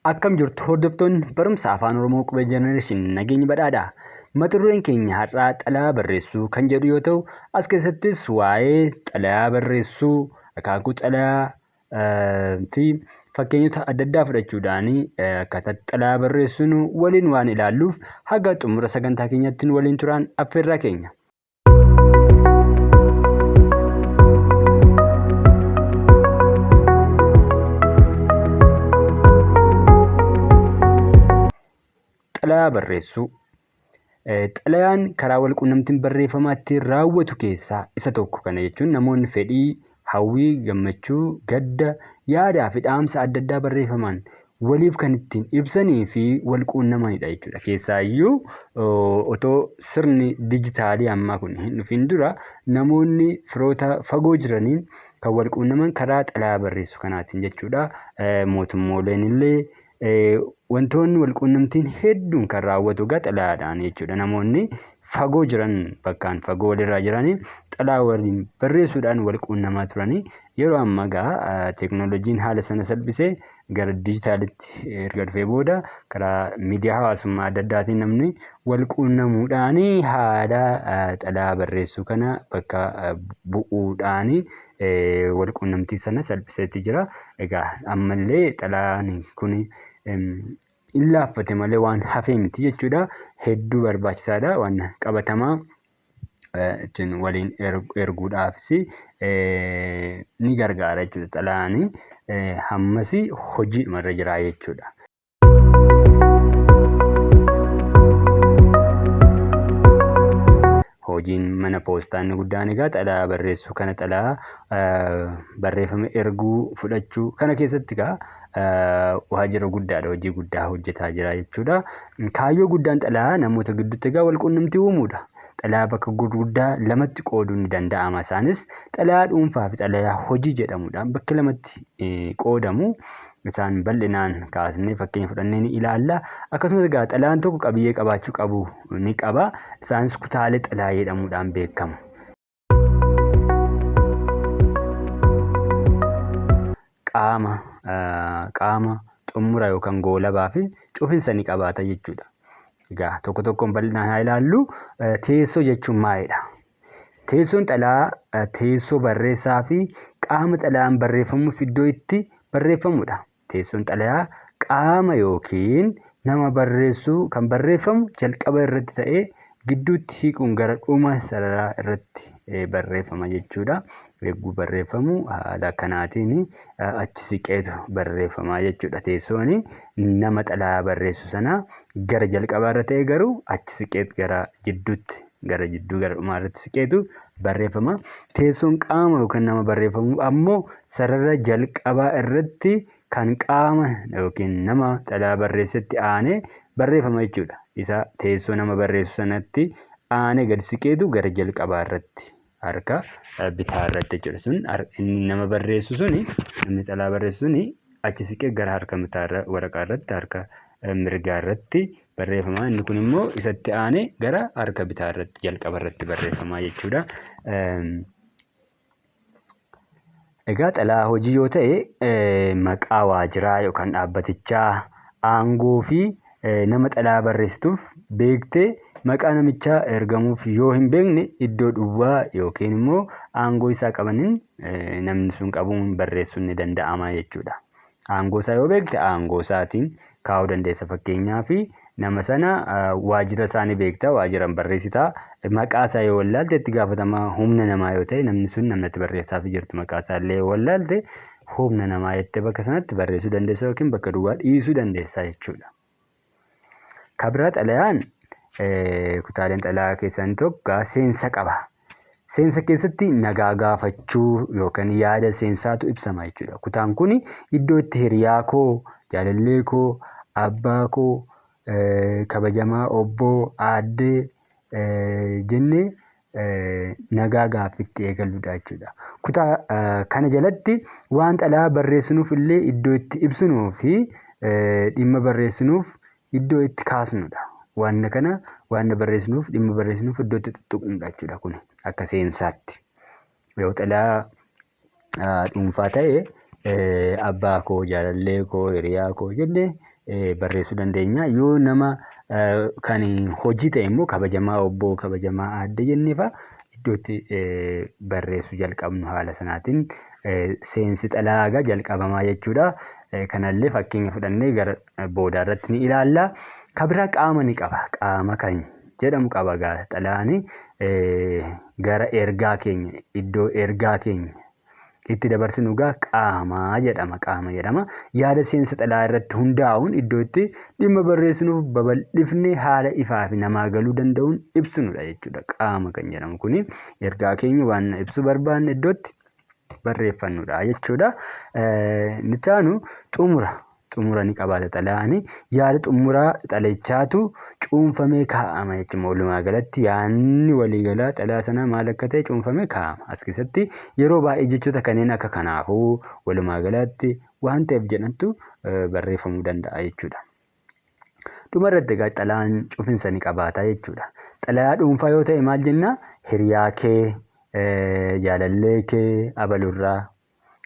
Akkam jirtu hordoftoonni barumsa Afaan Oromoo Qubee Generation, nageenyi badhaadha. Mata dureen keenya har'aa xalayaa barreessuu kan jedhu yoo ta'u, as keessattis waa'ee xalayaa barreessuu, akaakuu xalayaa fi fakkeenyota adda addaa fudhachuudhaan akkaataa xalayaa barreessinu waliin waan ilaalluuf, haga xumura sagantaa keenyaatti nu waliin turaan affeerraa keenya. Xalayaa barreessuu. Xalayaan karaa walquunnamtiin barreeffamaa ittiin raawwatu keessaa isa tokko. Kana jechuun namoonni fedhii, hawwii, gammachuu, gadda, yaadaa fi dhaamsa adda addaa barreeffamaan waliif kan ittiin ibsanii fi wal quunnamanidha jechuudha. Keessaayyuu otoo sirni dijitaalii ammaa kun hin dhufin dura namoonni firoota fagoo jiraniin kan wal quunnaman karaa xalayaa barreessuu kanaatiin jechuudha. Mootummooleen illee wantoonni wal quunnamtiin hedduun kan raawwatu egaa xalayaadhaan jechuudha. Namoonni fagoo jiran, bakkaan fagoo walirraa jiranii, xalayaa waliin barreessuudhaan wal quunnamaa turanii. Yeroo ammaa egaa teeknooloojiin haala sana salphisee gara dijitaalitti erga dhufee booda, karaa miidiyaa hawaasummaa adda addaatiin namni wal quunnamuudhaan haala xalayaa barreessuu kana bakka bu'uudhaan wal quunnamtii sana salphiseetti jira. Egaa ammallee xalayaan kun hin laaffate malee waan hafee miti jechuudha. Hedduu barbaachisaadha, waan qabatamaa ittiin waliin erguudhaafis ni gargaara jechuudha. Xalayaan hammas hojiidhuma irra jira jechuudha. Hojiin mana poostaa inni guddaan egaa xalayaa barreessuu kana, xalayaa barreeffama erguu fudhachuu kana keessatti egaa waajjira guddaadha, hojii guddaa hojjetaa jira jechuudha. Kaayyoo guddaan xalayaa namoota gidduutti egaa walquunnamtii uumuudha. Xalayaa bakka gurguddaa lamatti qooduun ni danda'ama. Isaanis xalayaa dhuunfaa fi xalayaa hojii jedhamuudhaan bakka lamatti qoodamu. Isaan bal'inaan kaasnee fakkeenya fudhannee ni ilaalla. Akkasumas egaa xalayaan tokko qabiyyee qabaachuu qabu ni qaba. Isaanis kutaalee xalayaa jedhamuudhaan beekamu. Qaama, qaama xumura yookaan goolabaa fi cufinsa ni qabaata jechuudha. Egaa tokko tokkoon bal'inaan haa ilaallu. Teessoo jechuun maalidha? Teessoon xalayaa teessoo barreessaa fi qaama xalayaan barreeffamuuf iddoo itti barreeffamudha. Teessoon xalayaa qaama yookiin nama barreessuu kan barreeffamu jalqaba irratti ta'ee gidduutti hiikuun gara dhuma sararaa irratti barreeffama jechuudha. Eegguu barreeffamu haala kanaatiin achi siqeetu barreeffama jechuudha. Teessoon nama xalayaa barreessu sana gara jalqabaa irra ta'ee garuu achi siqeet gara jidduutti, gara jidduu, gara dhumaa irratti siqeetu barreeffama. Teessoon qaama yookiin nama barreeffamu ammoo sarara jalqabaa irratti kan qaama yookiin nama xalayaa barreessetti aanee barreeffama jechuudha. Isa teessoo nama barreessu sanatti aanee gadi siqeetu gara jalqabaa irratti harka bitaa irratti jechuudha. Sun inni nama barreessu suni, namni xalayaa barreessu suni achi siqee gara harka bitaa irra waraqaa irratti harka mirgaa irratti barreeffama. Inni kun immoo isatti aanee gara harka bitaa irratti jalqaba irratti barreeffama jechuudha. Egaa xalayaa hojii yoo ta'e, maqaa waajjiraa yookaan dhaabbatichaa, aangoo fi nama xalayaa barreessituuf beektee maqaa namichaa ergamuuf yoo hin beekne, iddoo duwwaa yookiin immoo aangoo isaa qabaniin namni sun qabuun barreessuun ni danda'ama jechuudha. Aangoo isaa yoo beekte aangoo isaatiin kaa'uu dandeessa. Fakkeenyaaf, nama sana waajjira isaa ni beekta, waajjiraan barreessita. Maqaa isaa yoo wallaalte, itti gaafatamaa humna namaa yoo ta'e namni sun, namni ati barreessaafii jirtu maqaa isaa illee yoo wallaalte, humna namaa jettee bakka sanatti barreessuu dandeessa yookiin bakka duwwaa dhiisuu dandeessa jechuudha. Kan biraa, xalayaan kutaaleen xalayaa keessaa inni tokko seensa qaba. Seensa keessatti nagaa gaafachuu yookaan yaada seensaatu ibsama jechuudha. Kutaan kun iddoo itti hiriyaa koo, jaalallee koo, abbaa koo, kabajamaa obboo, aaddee jennee nagaa gaaffiitti eegalluudha jechuudha. Kutaa kana jalatti waan xalayaa barreessinuuf illee iddoo itti ibsinuu fi dhimma barreessinuuf iddoo itti kaasnudha. Waan kana, waan barreessinuuf, dhimma barreessinuuf iddoo itti tuttuqnudha jechuudha kun akka seensaatti. Yoo xalayaa dhuunfaa ta'e, abbaa koo, jaalallee koo, hiriyaa koo jennee barreessuu dandeenya. Yoo nama kan hojii ta'e immoo kabajamaa obbo, kabajamaa aadde jennee fa'a iddootti barreessuu jalqabnu haala sanaatiin seensi xalayaa egaa jalqabamaa jechuudha. Kanallee fakkeenya fudhannee gara boodaa irratti ni ilaalla. Kan biraa qaama ni qaba. Qaama kan jedhamu qaba egaa xalayaan gara ergaa keenya iddoo ergaa keenya itti dabarsinu egaa qaama jedhama. Qaama jedhama. Yaada seensa xalayaa irratti hundaa'uun iddoo itti dhimma barreessinuuf babal'ifnee haala ifaa fi namaa galuu danda'uun ibsinudha jechuudha. Qaama kan jedhamu kuni ergaa keenya waan ibsuu barbaanne iddootti barreeffannudha jechuudha. Inni itti aanu xumura. Xumura ni qabaata xalayaan. Yaada xumuraa xalayichaatu cuunfamee kaa'ama jechuudha. Walumaa galatti yaadni waliigalaa xalayaa sanaa maal akka ta'e cuunfamee kaa'ama. As keessatti yeroo baay'ee jechoota kanneen akka kanaafuu, walumaa galatti, waan ta'eef jedhantu barreeffamuu danda'a jechuudha. Dhuma irratti egaa xalayaan cufinsa ni qabaata jechuudha. Xalayaa dhuunfaa yoo ta'e maal jenna? Hiriyaa kee, jaalallee kee abalurraa,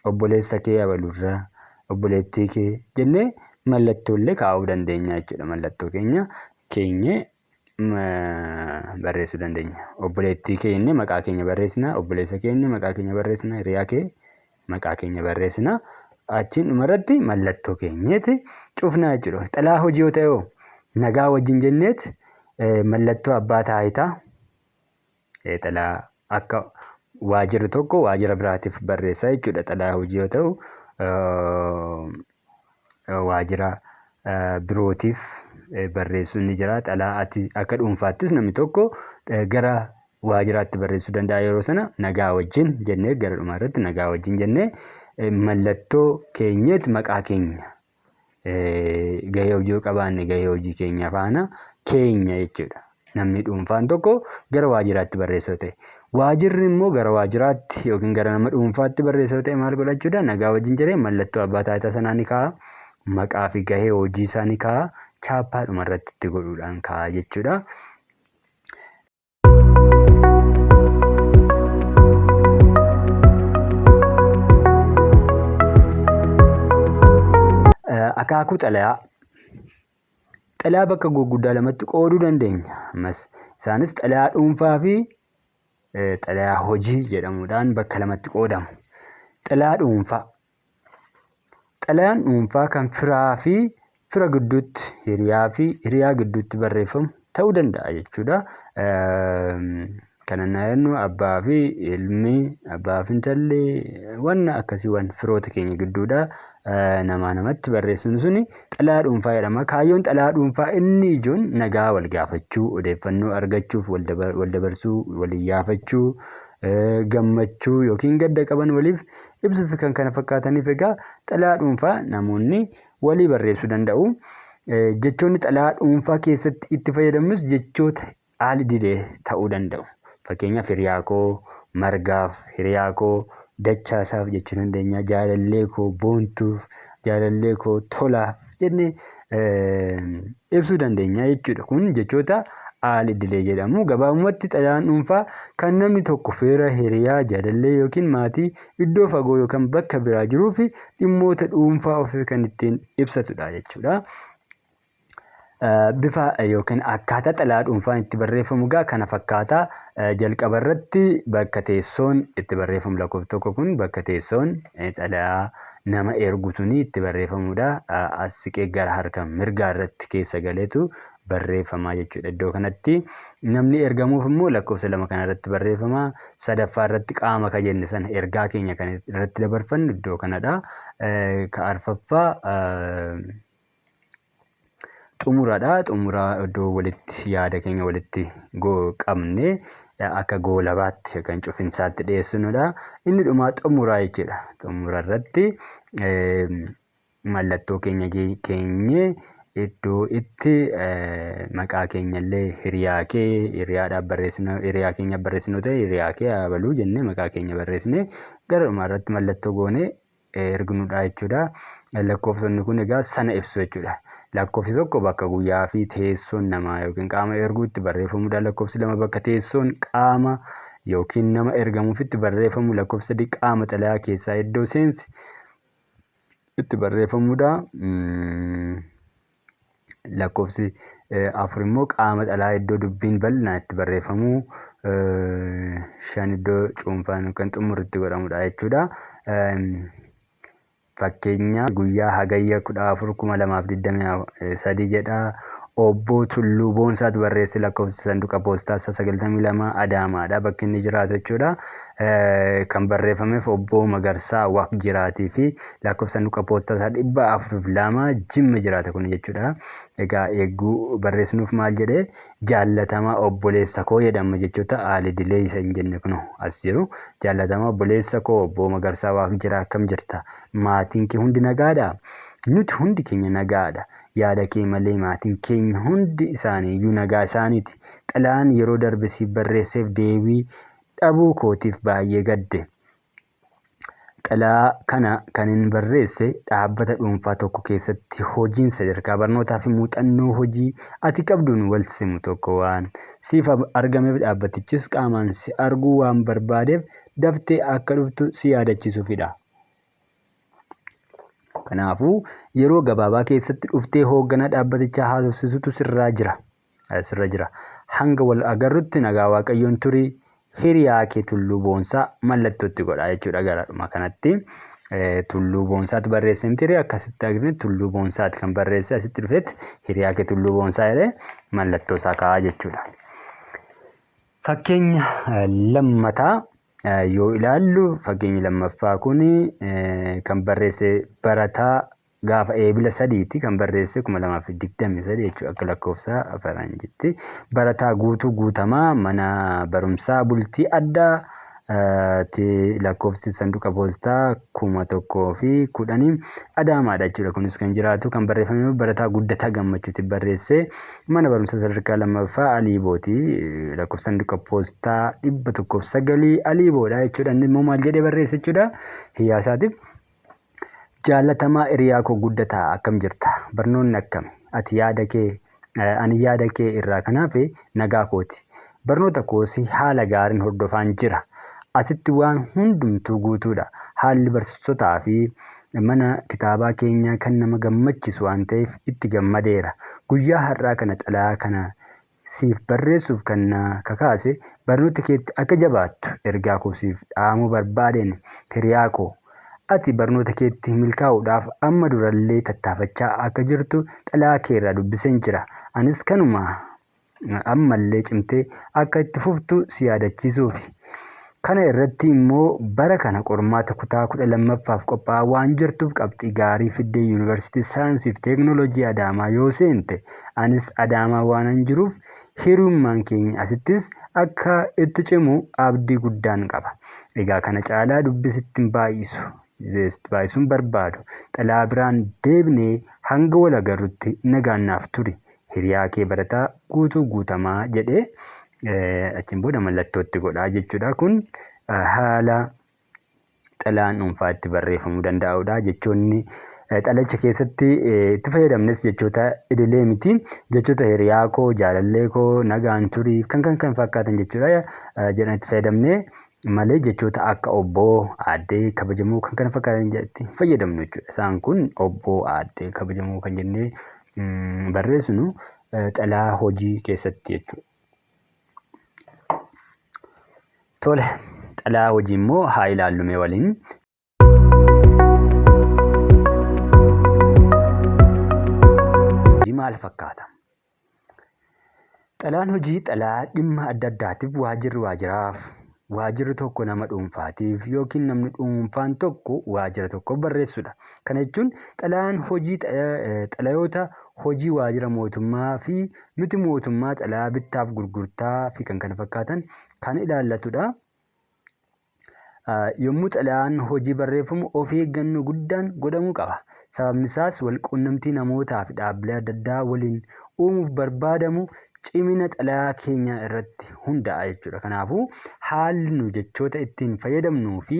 obboleessa kee abalurraa, obboleettii kee jennee mallattoolee kaa'uu dandeenya jechuudha. Mallattoo keenya keenyee barreessuu dandeenya. Obboleettii kee jennee maqaa keenya barreessina, obboleessa keenya maqaa keenya barreessina, hiriyaa kee maqaa keenya barreessina. Achiin dhumarratti mallattoo keenyeeti cufna jechuudha. Xalayaa hojii yoo ta'e hoo nagaa wajjin jenneet mallattoo abbaa taayitaa xalayaa akka waajirri tokko waajira biraatiif barreessaa jechuudha. Xalayaa hojii yoo ta'u waajira birootiif barreessuun ni jira. Xalayaa ati akka dhuunfaattis namni tokko gara waajiraatti barreessuu danda'a yeroo sana nagaa wajjin jennee gara dhumaa irratti nagaa wajjin jennee mallattoo keenyeet maqaa keenya gahee hojii yoo qabaanne gahee hojii keenya faana keenya jechuudha. Namni dhuunfaan tokko gara waajjiraatti barreessa yoo ta'e, waajjirri immoo gara waajjiraatti yookiin gara nama dhuunfaatti barreessa yoo ta'e maal godha jechuudha? Nagaa wajjin jedhee mallattoo abbaa taayitaa sanaa ni kaa'a, maqaa fi gahee hojii isaa ni kaa'a, chaappaa dhuma irratti itti godhuudhaan kaa'a jechuudha. Akaakuu xalayaa. Xalayaa bakka gurguddaa lamatti qooduu dandeenya. Ammas isaanis xalayaa dhuunfaa fi xalayaa hojii jedhamuudhaan bakka lamatti qoodamu. Xalayaa dhuunfaa. Xalayaan dhuunfaa kan firaa fi fira gidduutti, hiriyaa fi hiriyaa gidduutti barreeffamu ta'uu danda'a jechuudha. Kana naa jennu abbaa fi ilmi, abbaa fi intalli wanna akkasiiwwan firoota keenya gidduudha namaa namatti barreessinu suni xalayaa dhuunfaa jedhama. Kaayyoon xalayaa dhuunfaa inni ijoon nagaa wal gaafachuu, odeeffannoo argachuuf wal dabarsuu, wal iyyaafachuu, gammachuu yookiin gadda qaban waliif ibsuu fi kan kana fakkaataniif egaa xalayaa dhuunfaa namoonni walii barreessuu danda'u. Jechoonni xalayaa dhuunfaa keessatti itti fayyadamnus jechoota al-idilee ta'uu danda'u. Fakkeenyaaf hiriyaa koo Margaaf, hiriyaa koo Dachaasaaf jechuu dandeenya, jaalallee koo Boontuuf, jaalallee koo Tolaaf jennee ibsuu dandeenya jechuudha. Kun jechoota al-idilee jedhamu. Gabaabumatti xalayaan dhuunfaa kan namni tokko fira, hiriyaa, jaalallee yookiin maatii iddoo fagoo yookaan bakka biraa jiruu fi dhimmoota dhuunfaa ofii kan ittiin ibsatudha jechuudha. Bifa yookiin akkaataa xalayaa dhuunfaan itti barreeffamu egaa kana fakkaata. Jalqaba irratti bakka teessoon itti barreeffamu lakkoofsa tokko kun bakka teessoon xalayaa nama ergu suni itti barreeffamudha. As siqee gara harka mirgaa irratti keessa galeetu barreeffama jechuudha. Iddoo kanatti namni ergamuuf immoo lakkoofsa 2 kana irratti barreeffama. Sadaffaa irratti qaama ka jenne sana ergaa keenya kan irratti dabarfannu iddoo kanadha. Ka arfaffaa xumuradha. Xumura iddoo walitti yaada keenya walitti qabne akka goolabaatti yookaan cufinsaatti dhiyeessinudha. Inni dhumaa xumuraa jechuudha. Xumura irratti mallattoo keenya keenyee iddoo itti maqaa keenya illee hiriyaa kee hiriyaadhaaf barreessina hiriyaa keenyaaf barreessinu ta'e hiriyaa kee abaluu jennee maqaa keenya barreessinee gara dhumaa irratti mallattoo goonee ergnudha jechuudha. Lakkoofsonni kun egaa sana ibsu jechuudha. Lakkoofsi tokko bakka guyyaa fi teessoon namaa yookiin qaama erguu itti barreeffamudha. Lakkoofsi lama bakka teessoon qaama yookiin nama ergamuuf itti barreeffamu. Lakkoofsi sadii qaama xalayaa keessaa iddoo seensi itti barreeffamudha. Lakkoofsi 4 immoo qaama xalayaa iddoo dubbiin bal'inaan itti barreeffamu, 5 iddoo cuunfaan yookaan xumurri itti godhamudha jechuudha. Fakkeenya guyyaa Hagayya 14, 2023 jedha. Obbo Tulluu Boonsaatu barreesse. Lakkoofsa sanduqa poostaa isaa 92, Adaamaadha bakki inni jiraatu jechuudha. Kan barreeffameef Obbo Magarsaa Waaqjiraatii fi lakkoofsa sanduqa poostaa isaa 402, Jimma jiraata kun jechuudha. Egaa eegguu barreessinuuf maal jedhee? Jaallatamaa obboleessa koo jedhama, jechoota aalidilee isa hin jenne kunoo as jiru. Jaallatamaa obboleessa koo Obbo Magarsaa Waaqjiraa, akkam jirta? Maatiin kee hundi nagaadhaa? Nuti hundi keenya nagaadha. Yaada kee malee maatiin keenya hundi isaaniiyyuu nagaa isaaniiti. Xalayaan yeroo darbe siif barreesseef deebii dhabuu kootiif baay'ee gadde. Xalayaa kana kanin barreesse dhaabbata dhuunfaa tokko keessatti hojiin sadarkaa barnootaa fi muuxannoo hojii ati qabduun wal simu tokko waan siif argameef, dhaabbatichis qaamaan si arguu waan barbaadeef daftee akka dhuftu si yaadachiisuufidha. Kanaafuu yeroo gabaabaa keessatti dhuftee hoogganaa dhaabbatichaa haasofsiisutu sirraa jira. Sirra jira. Hanga wal agarrutti nagaa Waaqayyoon turi, hiriyaa kee Tulluu Boonsaa, mallattootti godha jechuudha gara dhuma kanatti. Tulluu Boonsaatu barreesse miti hiree akkasitti agarre? Tulluu Boonsaati kan barreesse. Asitti dhufetti hiriyaa kee Tulluu Boonsaa jedhee mallattoo isaa kaa'aa jechuudha. Fakkeenya lammataa yoo ilaallu, fakkeenyi lammaffaa kun kan barreesse barataa gaafa Eebila 3ti kan barreesse, 2023 jechuudha akka lakkoofsa faranjitti. Barataa Guutuu Guutamaa, mana barumsaa bultii addaa ti, lakkoofsi sanduqa poostaa 1010, Adaamaadha jechuudha. Kunis kan jiraatu kan barreeffame barataa Guddataa Gammachuuti barreesse. Mana barumsaa sadarkaa lammaffaa Aliibooti. Lakkoofsa sanduqa poostaa 109, Aliiboodha jechuudha. Inni immoo maal jedhee barreesse jechuudha hiriyaa isaatiif? Jaallatamaa hiriyaa koo Guddataa, akkam jirta? Barnoonni akkami? Ati yaada kee ani yaada kee irraa kan hafe nagaa kooti. Barnoota koos haala gaariin hordofaan jira. Asitti waan hundumtuu guutuudha. Haalli barsiisotaa fi mana kitaabaa keenyaa kan nama gammachiisu waan ta'eef itti gammadeera. Guyyaa har'aa kana xalayaa kana siif barreessuuf kan na kakaase barnoota keetti akka jabaattu ergaa koo siif dhaamuu barbaadeen. Hiriyaa koo, ati barnoota keetti milkaa'uudhaaf amma durallee tattaafachaa akka jirtu xalayaa keerraa dubbiseen jira. Anis kanuma ammallee cimtee akka itti fuftu si yaadachiisuufi. Kana irratti immoo bara kana qormaata kutaa 12ffaaf qophaa'aa waan jirtuuf qabxii gaarii fiddee Yuunivarsiitii Saayinsii fi Teeknooloojii Adaamaa yoo seente, anis Adaamaa waanan jiruuf hiriyummaan keenya asittis akka itti cimu abdii guddaan qaba. Egaa kana caalaa dubbii sitti hin baay'isu. Sitti baay'isuu hin barbaadu. Xalayaa biraan deebinee hanga wal agarrutti nagaan naaf turi. Hiriyaa kee barataa Guutuu Guutamaa jedhee achiin booda mallattoo itti godhaa jechuudha. Kun haala xalayaan dhuunfaa itti barreeffamuu danda'udha. Jechoonni xalayicha keessatti itti fayyadamnes jechoota idilee miti. Jechoota hiriyaa koo, jaalallee koo, nagaan turii kan kan kan fakkaatan jechuudha jedhan itti fayyadamnee malee jechoota akka obboo, aaddee, kabajamoo kan kana fakkaatan itti fayyadamnu jechuudha. Isaan kun obboo, aaddee, kabajamoo kan jennee barreessinu xalayaa hojii keessatti jechuudha. Tole, xalayaa hojii immoo haa ilaallu mee waliin. Maal fakkaata? Xalayaan hojii xalayaa dhimma adda addaatiif waajjirri waajjiraaf, waajjirri tokko nama dhuunfaatiif yookiin namni dhuunfaan tokko waajjira tokkoof barreessudha. Kana jechuun xalayaan hojii xalayoota hojii waajjira mootummaa fi miti mootummaa, xalayaa bittaaf gurgurtaa fi kan kana fakkaatan kan ilaallatudha. Yommuu xalayaan hojii barreeffamu of eeggannoo guddaan godhamuu qaba. Sababni isaas walquunnamtii namootaa fi dhaabbilee adda addaa waliin uumuuf barbaadamu cimina xalayaa keenyaa irratti hundaa'a jechuudha. Kanaafuu haalli nu jechoota ittiin fayyadamnuu fi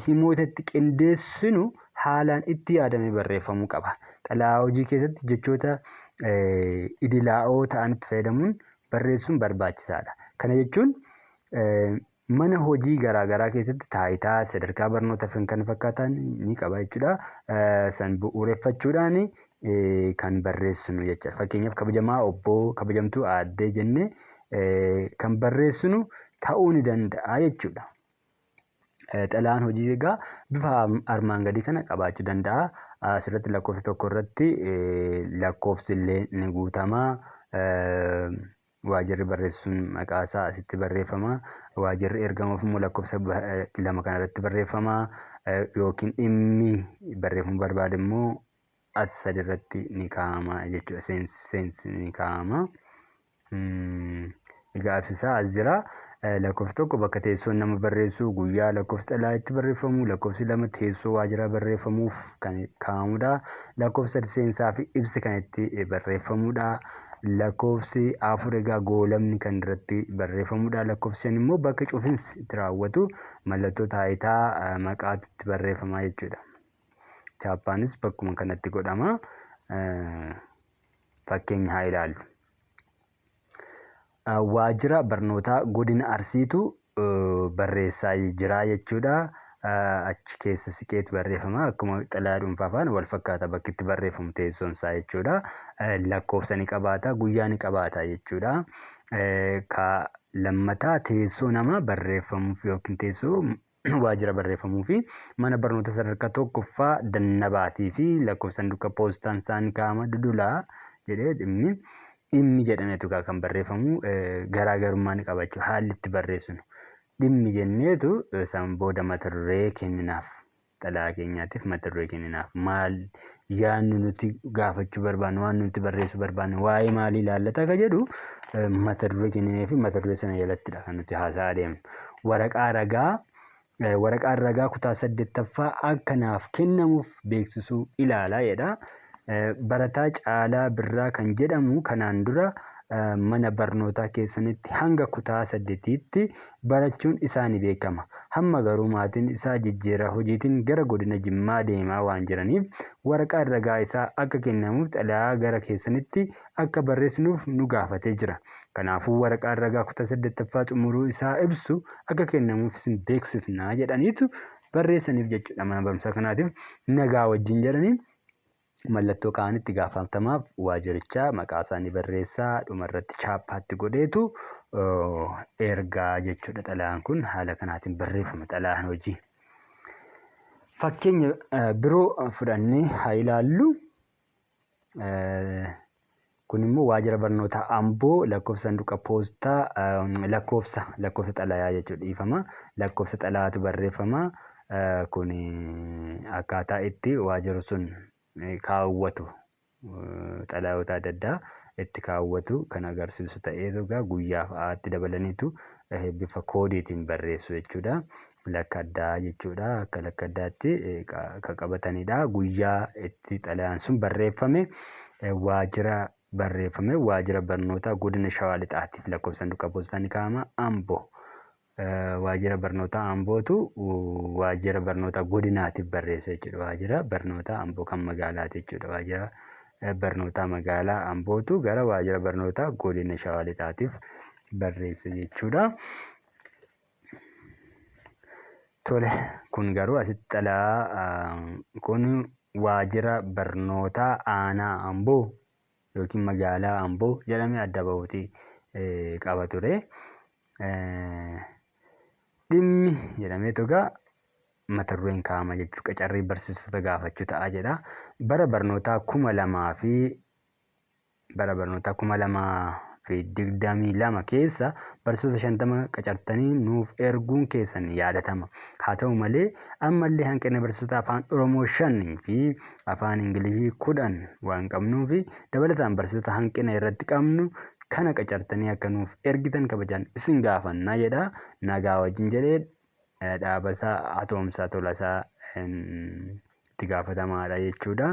himoota itti qindeessinu haalaan itti yaadamee barreeffamuu qaba. Xalayaa hojii keessatti jechoota idilaa'oo ta'anitti fayyadamuun barreessuun barbaachisaadha. Kana jechuun mana hojii garaa garaa keessatti taayitaa, sadarkaa barnootaa fi kan kana fakkaatan ni qaba jechuudha. San bu'uureffachuudhaan kan barreessinu jechuudha. Fakkeenyaaf kabajamaa obboo, kabajamtuu aaddee jennee kan barreessinu ta'uu ni danda'a jechuudha. Xalayaan hojii egaa bifa armaan gadii kana qabaachuu danda'a. Asirratti lakkoofsa tokko irratti lakkoofsi illee ni guutama. Waajjirri barreessu sun maqaa isaa asitti barreeffama. Waajjirri ergamuuf immoo lakkoofsa 2 kana irratti barreeffama. Yookiin dhimmi barreeffamuu barbaade immoo as sadi irratti ni kaa'ama jechuudha. Seensi ni kaa'ama. Egaa ibsi isaa as jira. Lakkoofsi tokko bakka teessoon nama barreessu, guyyaa lakkoofsi xalayaa itti barreeffamu, lakkoofsi lama teessoo waajjiraa barreeffamuuf kan kaa'amudha. Lakkoofsi sadi seensaa fi ibsi kan itti barreeffamudha. Lakkoofsi afur egaa goolabni kan irratti barreeffamudha. Lakkoofsi shan immoo bakka cufinsi itti raawwatu mallattoo taayitaa maqaatu itti barreeffama jechuudha. Chaappaanis bakkuma kanatti godhama. Fakkeenya haa ilaallu. Waajjira barnootaa godina Arsiitu barreessaa jira jechuudha. Achi keessa siqeetu barreeffama. Akkuma xalayaa dhuunfaa faana wal fakkaata bakki itti barreeffamu teessoon isaa jechuudha. Lakkoofsa ni qabaata, guyyaa ni qabaata jechuudha. Ka lammataa teessoo nama barreeffamuuf yookiin teessoo waajjira barreeffamuu fi mana barnoota sadarkaa tokkoffaa Dannabaatii fi lakkoofsa sanduuqa poostaan isaan kaa'ama Dudulaa jedhee dhimmi dhimmi jedhameetu gaa kan barreeffamu garaagarummaa ni qaba jechuudha. Haalli itti barreessinu dhimmi jenneetu san booda mata duree kenninaaf. Xalayaa keenyaatiif mata duree kenninaaf. Maal yaadni nuti gaafachuu barbaannu, waan nuti barreessuu barbaannu waa'ee maalii ilaallata ka jedhu mata duree kenninee fi mata duree sana jalattidha kan nuti haasa'aa deemnu. Waraqaa ragaa waraqaan ragaa kutaa saddeettaffaa akka naaf kennamuuf beeksisuu ilaala jedha. Barataa Caalaa Birraa kan jedhamu kanaan dura mana barnootaa keessanitti hanga kutaa saddetiitti barachuun isaa ni beekama. Hamma garuu maatiin isaa jijjiirraa hojiitiin gara godina Jimmaa deemaa waan jiraniif waraqaan ragaa isaa akka kennamuuf xalayaa gara keessanitti akka barreessinuuf nu gaafatee jira. Kanaafuu waraqaan ragaa kutaa 8ffaa xumuruu isaa ibsu akka kennamuuf isin beeksifna jedhaniitu barreessaniif jechuudha. Mana barumsaa kanaatiif nagaa wajjin jedhanii mallattoo kaa'an itti gaafatamaaf waajjirichaa maqaa isaanii barreessaa dhumarratti chaappaatti godheetu ergaa jechuudha. Xalayaan kun haala kanaatiin barreeffama xalayaan hojii. Fakkeenya biroo fudhannee haa ilaallu. Kun immoo waajjira barnootaa Amboo lakkoofsa sanduuqa poostaa lakkoofsa lakkoofsa xalayaa jechuudha dhiifama. Lakkoofsa xalayaatu barreeffama. Kun akkaataa itti waajjirri sun kaawwatu xalayoota adda addaa itti kaawwatu kan agarsiisu ta'ee egaa guyyaa fa'aatti dabalaniitu bifa koodiitiin barreessu jechuudha. Lakka addaa jechuudha. Akka lakka addaatti kan qabatanidha. Guyyaa itti xalayaan sun barreeffame waajjira barreeffame waajjira barnootaa godina Shawaa Lixaatiif lakkoofsa sanduuqa poostaa ni kaa'ama. Ambo waajjira barnootaa Ambootu waajjira barnootaa godinaatiif barreessa jechuudha. Waajjira barnootaa Amboo kan magaalaati jechuudha. Waajjira barnootaa magaalaa Ambootu gara waajjira barnootaa godina Shawaa Lixaatiif barreessa jechuudha. Tole kun garuu asitti xalayaa kun waajjira barnootaa aanaa Amboo yookiin magaalaa Amboo jedhamee adda bahuuti qaba ture. Dhimmi jedhameetu egaa mata dureen kaa'ama jechuudha. Qacarrii barsiisota gaafachuu ta'a jedha. Bara barnootaa 2000 fi bara barnootaa 2022 keessa barsiisota 50 qacartanii nuuf erguun keessan yaadatama. Haa ta'u malee ammallee hanqina barsiisota Afaan Oromoo 5 fi Afaan Ingilizii 10 waan qabnuuf dabalataan barsiisota hanqina irratti qabnu kana qacartanii akka nuuf ergitan kabajaan isin gaafanna jedha. Nagaa wajjin jedhee Dhaabasaa Atoomsaa Tolasaa itti gaafatamaadha jechuudha.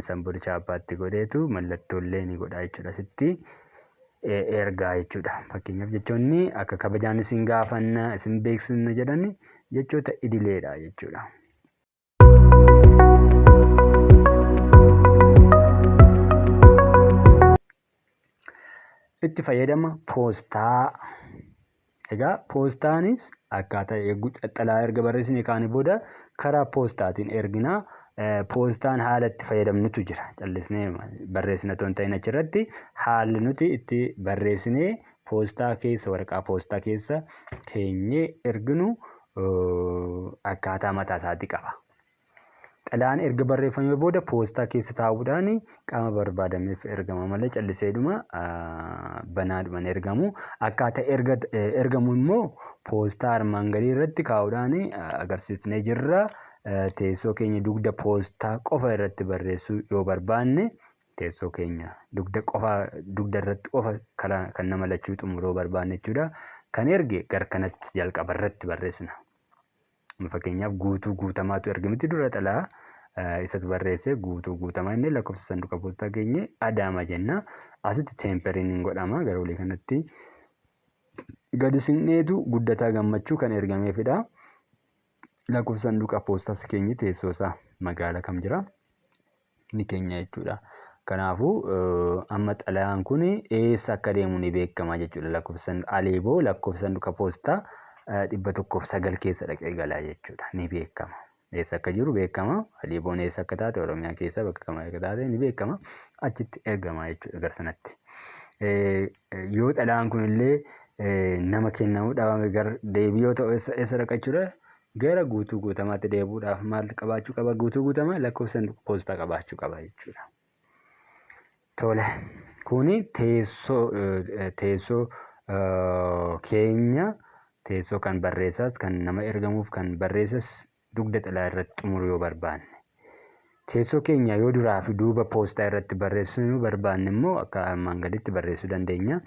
San booda chaappaatti godheetu mallattoolee ni godha jechuudha asitti ergaa jechuudha. Fakkeenyaaf jechoonni akka kabajaan isin gaafanna isin beeksisna jedhan jechoota idileedha jechuudha. Itti fayyadama poostaa. Egaa poostaanis akkaataa xalayaa erga barreessinee kaanee booda karaa poostaatiin ergina. Poostaan haala itti fayyadamnutu jira. Callisnee barreessina otoo hin ta'in achirratti haalli nuti itti barreessinee poostaa keessa waraqaa poostaa keessa keenyee erginu akkaataa mataa isaatii qaba. Xalayaan erga barreeffamee booda poostaa keessa taa'uudhaan qaama barbaadameef ergama malee calliseedhuma banaadhuma hin ergamu. Akkaataa ergamu immoo poostaa armaan gadii irratti kaa'uudhaan agarsiifnee jirra. Teessoo keenya dugda poostaa qofa irratti barreessuu yoo barbaanne, teessoo keenya dugda qofa dugda irratti qofa karaa kan nama lachuu xumuruu barbaanne jechuudha. Kan erge gar kanatti jalqaba irratti barreessina. Fakkeenyaaf, Guutuu Guutamaatu erge miti dura xalaa isatu barreesse. Guutuu Guutamaa inni lakkoofsa sanduuqa poostaa keenye Adaama jenna. Asitti teemperiin hin godhama, gara olii kanatti gadi siqneetu Guddataa Gammachuu kan ergameefidha. Lakkoofsa sanduuqa poostaa keenya, teessoo isaa, magaala kam jira ni keenya jechuudha. Kanaafuu amma xalayaan kun eessa akka deemu ni beekama jechuudha. Lakkoofsa Aleeboo lakkoofsa sanduuqa poostaa 109 keessa dhaqee galaa jechuudha. Ni beekama. Eessa akka jiru beekama. Aleeboon eessa akka taate, Oromiyaa keessa bakka kam akka taate ni beekama. Achitti ergama jechuudha gara sanatti. Yoo xalayaan kun illee nama kennamuu dhabame, gara deebii yoo ta'u, eessa dhaqa jechuudha? Gara Guutuu Guutamaatti deebi'uudhaaf maal qabaachuu qaba? Guutuu Guutamaa lakkoofsa sanduuqa poostaa qabaachuu qaba jechuudha. Tole, kuni teessoo keenya, teessoo kan barreessaas, kan nama ergamuuf kan barreessas dugda xalayaa irratti xumuruu yoo barbaanne. Teessoo keenya yoo duraa fi duuba poostaa irratti barreessuu barbaanne immoo akka armaan gaditti barreessuu dandeenya.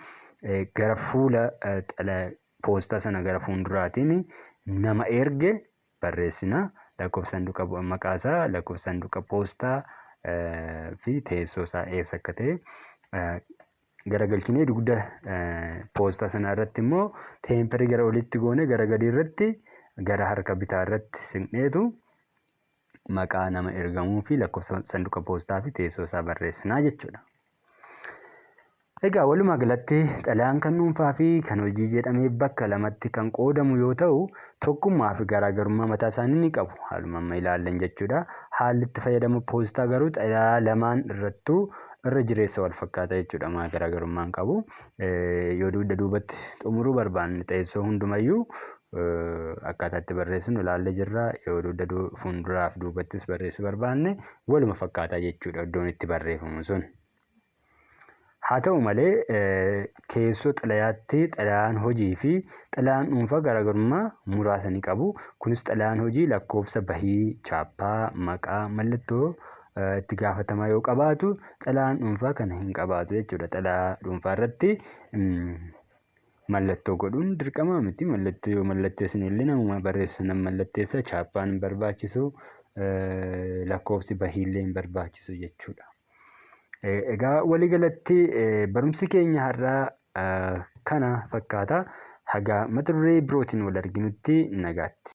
Gara fuula poostaa sana gara fuulduraatiin nama erge barreessina. Lakkoofsa sanduuqa, maqaa isaa, lakkoofsa sanduuqa poostaa fi teessoo isaa eessa akka ta'e garagalchinee, dugda poostaa sana irratti immoo teemperii gara olitti goone, gara gadii irratti, gara harka bitaa irratti siqneetu maqaa nama ergamuu fi lakkoofsa sanduuqa poostaa fi teessoo isaa barreessinaa jechuudha. Egaa walumaa galatti xalayaan kan dhuunfaa fi kan hojii jedhamee bakka lamatti kan qoodamu yoo ta'u, tokkummaa fi garaagarummaa mataa isaanii ni qabu. Haaluma amma ilaallan jechuudha. Haalli itti fayyadama poostaa garuu xalayaa lamaan irrattuu irra jireessa wal fakkaata jechuudha. Maa garaagarummaa hin qabu. Yoo dugda duubatti xumuruu barbaanne teessoo hundumayyuu akkaataa itti barreessinu ilaallee jirra. Yoo dugda fuulduraa fi duubattis barreessuu barbaanne waluma fakkaataa jechuudha iddoon itti barreeffamu sun. Haa ta'u malee, keessoo xalayaatti xalayaan hojii fi xalayaan dhuunfaa garaagarummaa muraasa ni qabu. Kunis xalayaan hojii lakkoofsa bahii, chaappaa, maqaa, mallattoo itti gaafatamaa yoo qabaatu, xalayaan dhuunfaa kana hin qabaatu jechuudha. Xalayaa dhuunfaa irratti mallattoo godhuun dirqama miti. Mallattoo yoo mallatteessine illee namuma barreessu nan mallatteessa. Chaappaan hin barbaachisu, lakkoofsi bahii illee hin barbaachisu jechuudha. Egaa waliigalatti barumsi keenya har'aa kana fakkaata. Haga mata duree birootiin wal arginutti nagaatti.